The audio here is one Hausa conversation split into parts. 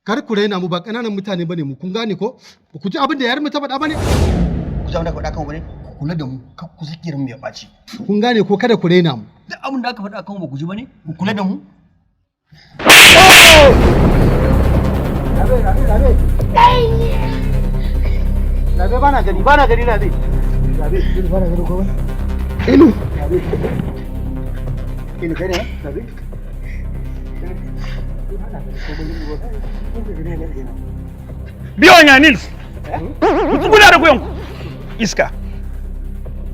Kar ku raina mu, ba ƙananan mutane bane mu, kun gane ko? Ba ku ji abin da yar mu ta faɗa bane? Ku ji abin da aka faɗa kan wani, ku kula da mu, kar ku saki mu ya ɓaci. Kun gane ko? Kada ku raina mu. Duk abin da aka faɗa kan ba ku ji bane? Ku kula da mu. Rabe, rabe, rabe. Rabe, bana gani, bana gani, rabe. Rabe, bana gani ko ba? Ilu. Rabe. Ilu, kai ne? Rabe. Be on your knees. Ku tsuguna da gwiwanku. Iska.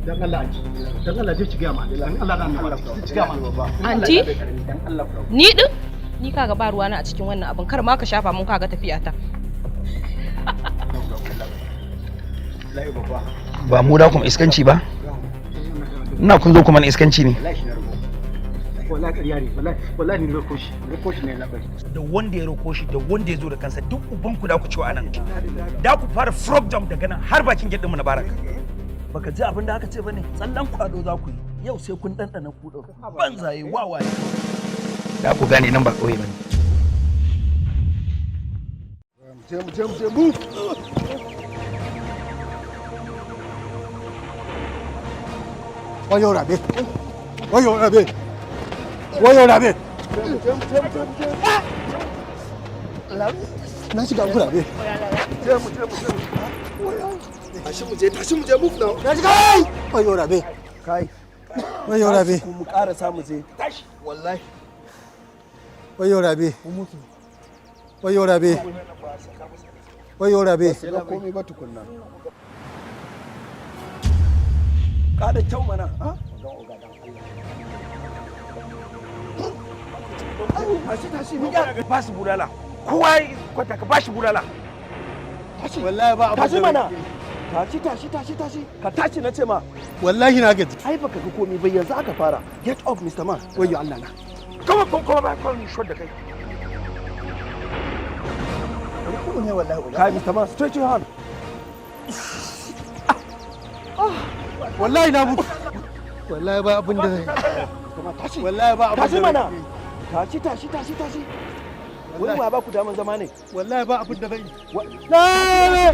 Dan Allah, anti. Dan Allah, je ki ga ma. Dan Allah, dan Allah, ki ga ma. Anti? Ni din? Ni kaga ba ruwana a cikin wannan abin, kar ma ka shafa mun, kaga tafiya ta. Ba mu da kuma iskanci ba? Ina kun zo kuma na iskanci ne. Wallahi ƙarya ne, wallahi, wallahi ni roko shi, roko shi ne labai. Da wanda ya roko shi da wanda ya zo da kansa, duk uban ku da ku ciwo anan. Da ku fara frog jump daga nan har bakin gate mu na barak. Baka ji abin da aka ce bane, tsallan kwado za ku yi yau, sai kun ɗanɗana kuɗin banzaye wawaye. Da ku gane nan ba kauye bane. Mu je, mu je, mu je, move. Wayo rabe. Wayo rabe. Wayo rabe. Na shiga uku, rabe. Tashi mu je, tashi mu je, move now. Na shiga. Wayo rabe. Kai. Wayo rabe. Ku mu karasa mu je, tashi wallahi. Wayo rabe. Wayo rabe. Wayo rabe. Ba komai ba tukunna, ka da kyau mana ha. Tashi, tashi mu ga. Ba su bulala. Kowa ya kwata ka bashi bulala. Tashi. Wallahi ba abin Tashi da mana, tashi, tashi, tashi, tashi, ka tashi na ce ma. Wallahi na gaji. Ai baka ga komai ba, yanzu aka fara. Get up, Mr. Man. Wayo Allah na. Kuma kuma kuma ba kawai shot da kai. Ku ne wallahi. Kai, Mr. Man, stretch your hand. Wallahi na mutu. Wallahi ba abin da zai. Mr. Man, tashi. Wallahi ba abin da Tashi mana, tashi, tashi, tashi, tashi. Wai wa ba ku daman zama ne? Wallahi ba abin da zai. Na.